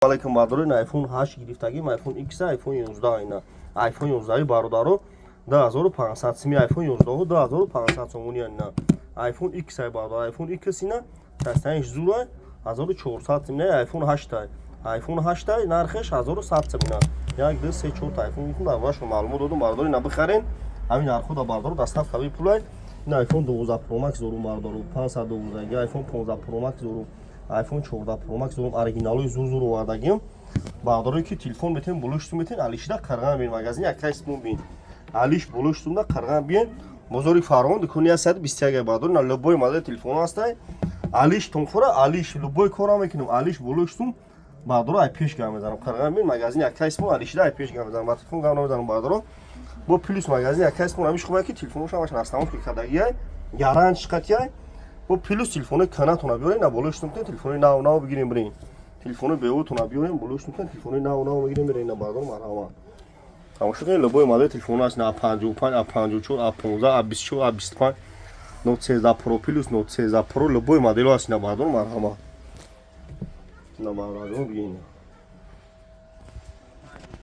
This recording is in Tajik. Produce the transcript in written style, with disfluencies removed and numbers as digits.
Алейкум, бародаро. Ин iPhone 8 гирифтагим, iPhone X, iPhone 11. Ина iPhone 11, бародаро, 2500 сими. iPhone 11 2500 сомони. Ина iPhone X ай, бародаро, iPhone X. Ина состояниш зур, 1400 сим. iPhone 8, iPhone 8 нархеш 1100 сим. Ина 1, 2, 3, 4 iPhone гирифтам, дар бораашон маълумот додум, бародаро. Ина бихарен, ҳамин нархо да, бародаро, доставка бепулай. Ина iPhone 12 Pro Max дорум, бародаро, 512. iPhone 15 Pro Max дорум, iPhone 14 Pro Max дорум, оригиналои зур зур овардагим. Бародарое ки телефон метен, болоштун метен, алишида қарған бин, магазин якайсмон бин, алиш болоштунда қарған биен, бозори Фарғон, дукони 121, бародаро. На любой модели телефон ҳастай, алиш тонхора, алиш любой кора мекунем, алиш болоштун, бародаро, ай пеш гам мезанам. Қарған бин, магазин якайсмон, алишида ай пеш гам мезанам, ба телефон гам намезанам, бародаро. Бо плюс магазин якайсмон ҳамиш хубае, ки телефоношам ҳамаш растамон ки кардагиай, гарантиш қатиай. Бо плюс телефонои канатона биёрем, на болоштун телефонои нав нав бигирем, бирем. Телефонои беотона биёрем, болоштун телефонои нав нав мегирем, бирем. На, бародаро, марҳамат, тамошо кунед, любой модели телефон аст: на 55, а 54, а 15, а 24, а 25, Note 13 Pro Plus, Note 13 Pro, любой модело аст. На, бародаро, марҳамат, на, бародаро, бигирем.